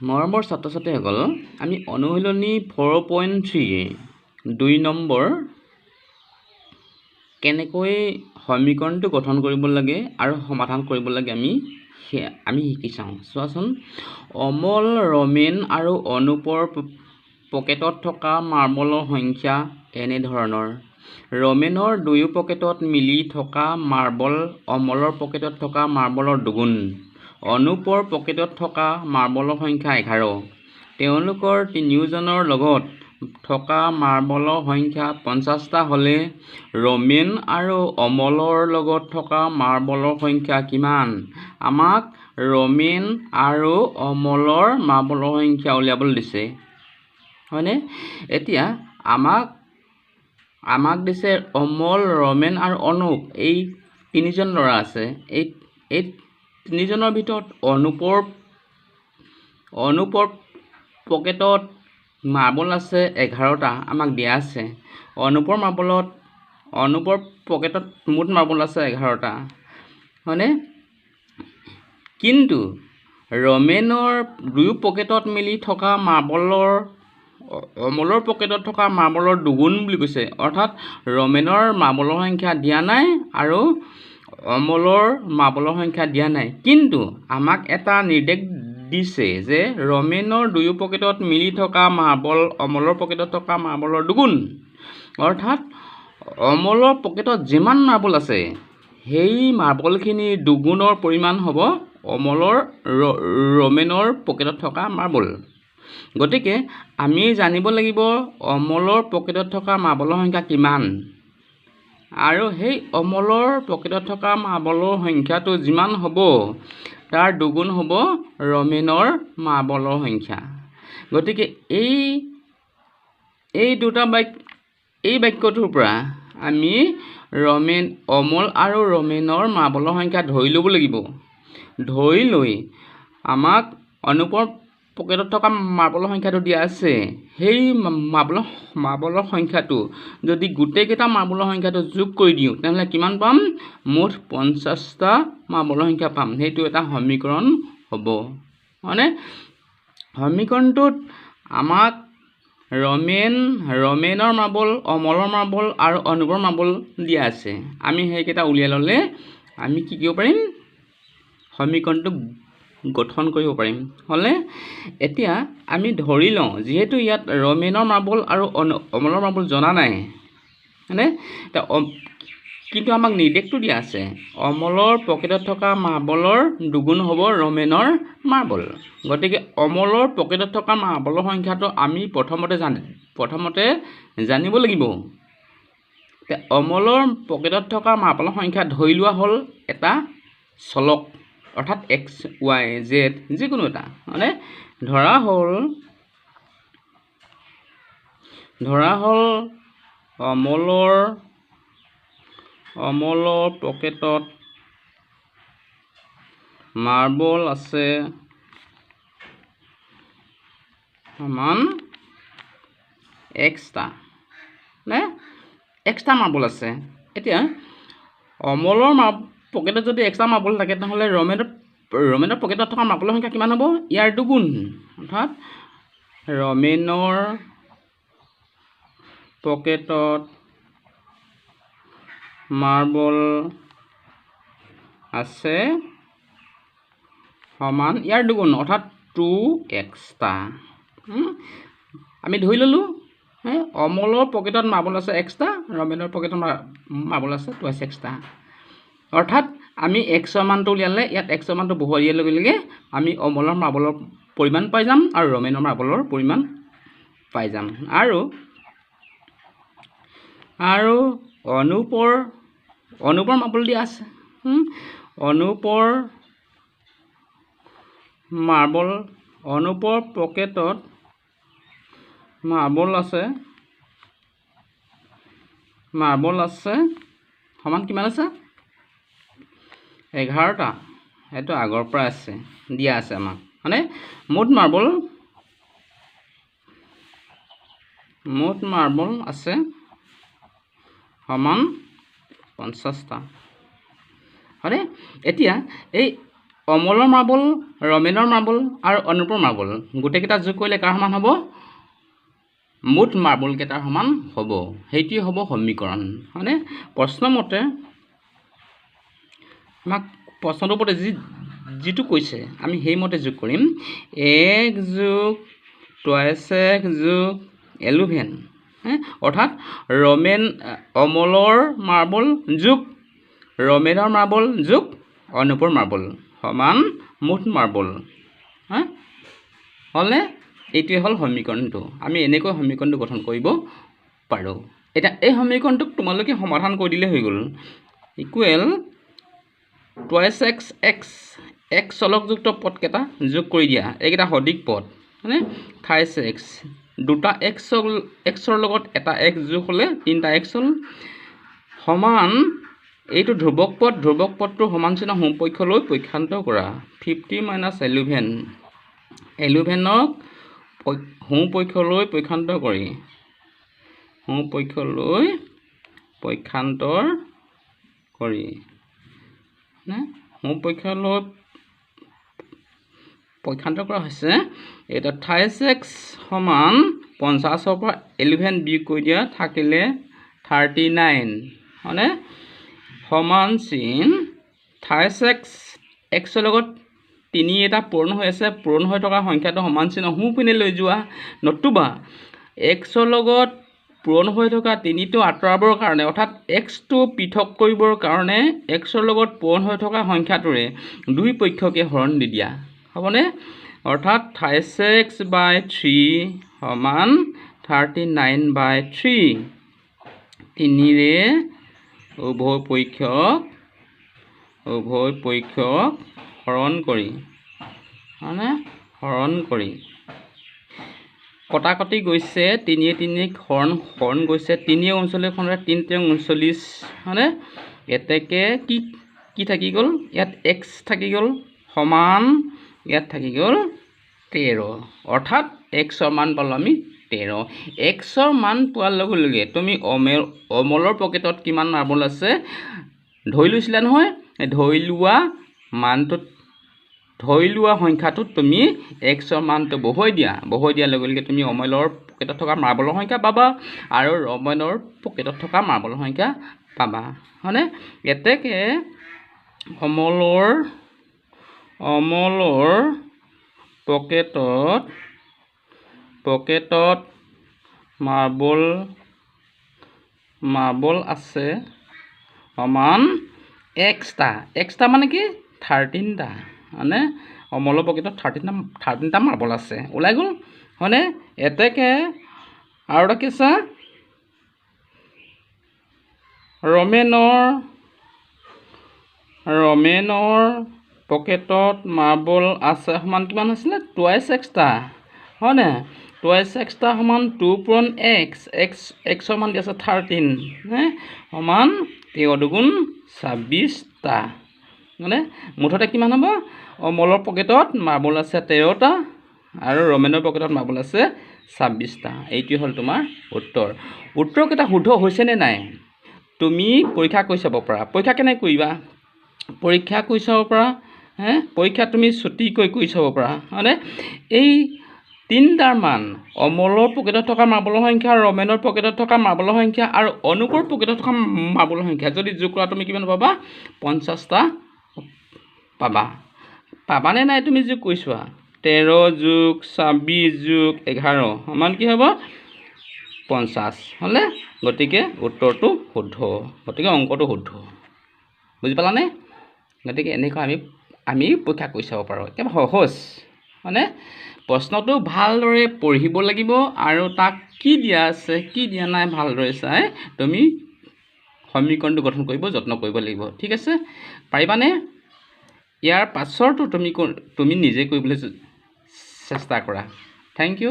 মৰমৰ ছাত্ৰ ছাত্ৰীসকল, আমি অনুশীলনী 4.3 2 নম্বৰ কেনেকৈ সমীকৰণটো গঠন কৰিব লাগে আৰু সমাধান কৰিব লাগে আমি শিকি চাওঁ। চোৱাচোন, অমল, ৰমেন আৰু অনুপৰ পকেটত থকা মাৰ্বলৰ সংখ্যা এনেধৰণৰ। ৰমেনৰ দুয়ো পকেটত মিলি থকা মাৰ্বল অমলৰ পকেটত থকা মাৰ্বলৰ দুগুণ। অনুপৰ পকেটত থকা মাৰ্বলৰ সংখ্যা 11। তেওঁলোকৰ তিনিওজনৰ লগত থকা মাৰ্বলৰ সংখ্যা 50টা হ'লে ৰমেন আৰু অমলৰ লগত থকা মাৰ্বলৰ সংখ্যা কিমান? আমাক ৰমেন আৰু অমলৰ মাৰ্বলৰ সংখ্যা উলিয়াবলৈ দিছে, হয়নে? এতিয়া আমাক দিছে অমল, ৰমেন আৰু অনুপ, এই তিনিজন ল'ৰা আছে। এই তিনিজনৰ ভিতৰত অনুপৰ পকেটত মাৰ্বল আছে 11টা, আমাক দিয়া আছে। অনুপৰ পকেটত মুঠ মাৰ্বল আছে 11টা, হয়নে? কিন্তু ৰমেনৰ দুয়ো পকেটত মিলি থকা মাৰ্বলৰ অমলৰ পকেটত থকা মাৰ্বলৰ দুগুণ বুলি কৈছে। অৰ্থাৎ ৰমেনৰ মাৰ্বলৰ সংখ্যা দিয়া নাই আৰু অমলৰ মাৰ্বলৰ সংখ্যা দিয়া নাই, কিন্তু আমাক এটা নিৰ্দেশ দিছে যে ৰমেনৰ দুয়ো পকেটত মিলি থকা মাৰ্বল অমলৰ পকেটত থকা মাৰ্বলৰ দুগুণ। অৰ্থাৎ অমলৰ পকেটত যিমান মাৰ্বল আছে সেই মাৰ্বলখিনিৰ দুগুণৰ পৰিমাণ হ'ব ৰমেনৰ পকেটত থকা মাৰ্বল। গতিকে আমি জানিব লাগিব অমলৰ পকেটত থকা মাৰ্বলৰ সংখ্যা কিমান, আৰু সেই অমলৰ পকেটত থকা মাৰ্বলৰ সংখ্যাটো যিমান হ'ব তাৰ দুগুণ হ'ব ৰমেনৰ মাৰ্বলৰ সংখ্যা। গতিকে এই দুটা বাক্য, এই বাক্যটোৰ পৰা আমি অমল আৰু ৰমেনৰ মাৰ্বলৰ সংখ্যা ধৰি ল'ব লাগিব। ধৰি লৈ আমাক অনুপৰ পকেটত থকা মাৰ্বলৰ সংখ্যাটো দিয়া আছে, সেই মাৰ্বলৰ সংখ্যাটো যদি গোটেইকেইটা মাৰ্বলৰ সংখ্যাটো যোগ কৰি দিওঁ তেনেহ'লে কিমান পাম? মুঠ 50টা মাৰ্বলৰ সংখ্যা পাম। সেইটো এটা সমীকৰণ হ'ব, হয়নে? সমীকৰণটোত আমাক ৰমেনৰ মাৰ্বল, অমলৰ মাৰ্বল আৰু অনুপৰ মাৰ্বল দিয়া আছে। আমি সেইকেইটা উলিয়াই ল'লে আমি কি কৰিব পাৰিম? সমীকৰণটো গঠন কৰিব পাৰিম। হ'লে এতিয়া আমি ধৰি লওঁ, যিহেতু ইয়াত ৰমেনৰ মাৰ্বল আৰু অমলৰ মাৰ্বল জনা নাই, হয়নে? কিন্তু আমাক নিৰ্দেশটো দিয়া আছে অমলৰ পকেটত থকা মাৰ্বলৰ দুগুণ হ'ব ৰমেনৰ মাৰ্বল। গতিকে অমলৰ পকেটত থকা মাৰ্বলৰ সংখ্যাটো আমি প্ৰথমতে জানিব লাগিব। অমলৰ পকেটত থকা মাৰ্বলৰ সংখ্যা ধৰি লোৱা হ'ল এটা চলক, অৰ্থাৎ এক্স, ৱাই, জেড যিকোনো এটা, মানে ধৰা হ'ল অমলৰ পকেটত মাৰ্বল আছে সমান এক্সটা, নে এক্সটা মাৰ্বল আছে। এতিয়া অমলৰ পকেটত যদি এক্সট্ৰা মাৰ্বল থাকে তেনেহ'লে ৰমেনৰ পকেটত থকা মাৰ্বলৰ সংখ্যা কিমান হ'ব? ইয়াৰ দুগুণ। অৰ্থাৎ ৰমেনৰ পকেটত মাৰ্বল আছে সমান ইয়াৰ দুগুণ, অৰ্থাৎ 2 এক্সটা। আমি ধৰি ল'লোঁ অমলৰ পকেটত মাৰ্বল আছে এক্সটা, ৰমেনৰ পকেটত মাৰ্বল আছে 2 এক্সটা। অৰ্থাৎ আমি এক্সৰ মানটো উলিয়ালে ইয়াত এক্সৰ মানটো বহুৱাই দিয়াৰ লগে লগে আমি অমলৰ মাৰ্বলৰ পৰিমাণ পাই যাম আৰু ৰমেনৰ মাৰ্বলৰ পৰিমাণ পাই যাম। আৰু অনুপৰ মাৰ্বল দিয়া আছে। অনুপৰ পকেটত মাৰ্বল আছে সমান কিমান আছে? 11টা। সেইটো আগৰ পৰা আছে, দিয়া আছে আমাক, মানে মুঠ মাৰ্বল আছে সমান 50টা, হয়নে? এতিয়া এই অমলৰ মাৰ্বল, ৰমেনৰ মাৰ্বল আৰু অনুপৰ মাৰ্বল গোটেইকেইটা যোগ কৰিলে কাৰ সমান হ'ব? মুঠ মাৰ্বলকেইটাৰ সমান হ'ব। সেইটোৱে হ'ব সমীকৰণ, হয়নে? প্ৰশ্নমতে আমাক প্ৰশ্নটোৰ ওপৰতে যিটো কৈছে, আমি সেইমতে যোগ কৰিম। এক যোগ টুৱাইছ এক্স যোগ 11, অৰ্থাৎ অমলৰ মাৰ্বল যোগ ৰমেনৰ মাৰ্বল যোগ অনুপৰ মাৰ্বল সমান মুঠ মাৰ্বল হা হ'লনে? এইটোৱে হ'ল সমীকৰণটো। আমি এনেকৈ সমীকৰণটো গঠন কৰিব পাৰোঁ। এতিয়া এই সমীকৰণটোক তোমালোকে সমাধান কৰি দিলে হৈ গ'ল। Equal twice X, X X চলকযুক্ত পদকেইটা যোগ কৰি দিয়া, এইকেইটা সদিক পদ, হয়নে? থ্ৰাইছ এক্স, দুটা এক্সৰ লগত এটা এক্স যোগ হ'লে তিনিটা এক্স হ'ল, সমান এইটো ধ্ৰুৱক পদ, ধ্ৰুৱক পদটোৰ সমান চিহ্ন সোঁপক্ষলৈ পক্ষান্তৰ কৰা। 50 মাইনাছ 11, 11ক সোঁপক্ষলৈ পক্ষান্তৰ কৰি, সোঁপক্ষলৈ পক্ষান্তৰ কৰি নে সোঁপক্ষলৈ পক্ষান্তৰ কৰা হৈছে। এতিয়া থ্ৰাইছ এক্স সমান 50ৰ পৰা 11 বিয়োগ কৰি দিয়া, থাকিলে 39, হয়নে? সমান চিন থ্ৰাইছ এক্স, এক্সৰ লগত তিনি এটা পূৰণ হৈ আছে, পূৰণ হৈ থকা সংখ্যাটো সমান চিহ্ন সোঁপিনে লৈ যোৱা, নতুবা এক্সৰ লগত পূৰণ হৈ থকা তিনিটো আঁতৰাবৰ কাৰণে, অৰ্থাৎ এক্সটো পৃথক কৰিবৰ কাৰণে এক্সৰ লগত পূৰণ হৈ থকা সংখ্যাটোৰে দুই পক্ষকে হৰণ দি দিয়া হ'বনে? অৰ্থাৎ থ্ৰাইছ এক্স বাই থ্ৰী সমান 39 বাই থ্ৰী। তিনিৰে উভয় পক্ষক হৰণ কৰি, হয়নে? হৰণ কৰি কটাকটি গৈছে, তিনিয়ে তিনিক হৰণ গৈছে, তিনিয়ে 39 খণ্ডে তিনি তেওঁ 39, হয়নে? এতেকে কি কি থাকি গ'ল ইয়াত? এক্স থাকি গ'ল, সমান ইয়াত থাকি গ'ল 13। অৰ্থাৎ এক্সৰ মান পালোঁ আমি 13। এক্সৰ মান পোৱাৰ লগে লগে তুমি অমলৰ পকেটত কিমান মাৰ্বল আছে ধৰি লৈছিলা নহয়? ধৰি লোৱা মানটোত, ধৰি লোৱা সংখ্যাটোত তুমি এক্সৰ মানটো বহুৱাই দিয়া। বহুৱাই দিয়াৰ লগে লগে তুমি অমলৰ পকেটত থকা মাৰ্বলৰ সংখ্যা পাবা আৰু ৰমেনৰ পকেটত থকা মাৰ্বলৰ সংখ্যা পাবা, হয়নে? এতেকে অমলৰ পকেটত মাৰ্বল আছে সমান এক্সটা। এক্সটা মানে কি? 13টা। মানে অমলৰ পকেটত 13টা মাৰ্বল আছে, ওলাই গ'ল, হয়নে? এতেকে আৰু এটা কি আছে? ৰমেনৰ পকেটত মাৰ্বল আছে সমান কিমান হৈছিলে? টুৱাইছ এক্সটা, হয়নে? টুৱাইছ এক্সটা সমান টু পূৰণ এক্স, এক্স, এক্সৰ মান দি আছে 13 হে, সমান 13 দুগুণ 26টা। মানে মুঠতে কিমান হ'ব? অমলৰ পকেটত মাৰ্বল আছে 13টা আৰু ৰমেনৰ পকেটত মাৰ্বল আছে 26টা। এইটোৱে হ'ল তোমাৰ উত্তৰ। উত্তৰকেইটা শুদ্ধ হৈছেনে নাই তুমি পৰীক্ষা কৰি চাব পাৰা। পৰীক্ষা কেনেকৈ কৰিবা? পৰীক্ষা কৰি চাব পাৰা হে, পৰীক্ষা তুমি চুটিকৈ কৰি চাব পাৰা, হয়নে? এই তিনিটাৰ মান, অমলৰ পকেটত থকা মাৰ্বলৰ সংখ্যা, ৰমেনৰ পকেটত থকা মাৰ্বলৰ সংখ্যা আৰু অনুপৰ পকেটত থকা মাৰ্বলৰ সংখ্যা যদি যোগ কৰা, তুমি কিমান পাবা? 50টা পাবা। পাবানে নাই তুমি যোগ কৰি চোৱা। 13 যোগ 26 যোগ 11 সমান কি হ'ব? 50 হ'লে। গতিকে উত্তৰটো শুদ্ধ, গতিকে অংকটো শুদ্ধ। বুজি পালানে? গতিকে এনেকুৱা আমি পৰীক্ষা কৰি চাব পাৰোঁ, একেবাৰে সহজ। মানে প্ৰশ্নটো ভালদৰে পঢ়িব লাগিব আৰু তাক কি দিয়া আছে কি দিয়া নাই ভালদৰে চাই তুমি সমীকৰণটো গঠন কৰিব যত্ন কৰিব লাগিব। ঠিক আছে, পাৰিবানে? ইয়াৰ পাছৰটো তুমি নিজে কৰিবলৈ চেষ্টা কৰা। Thank U.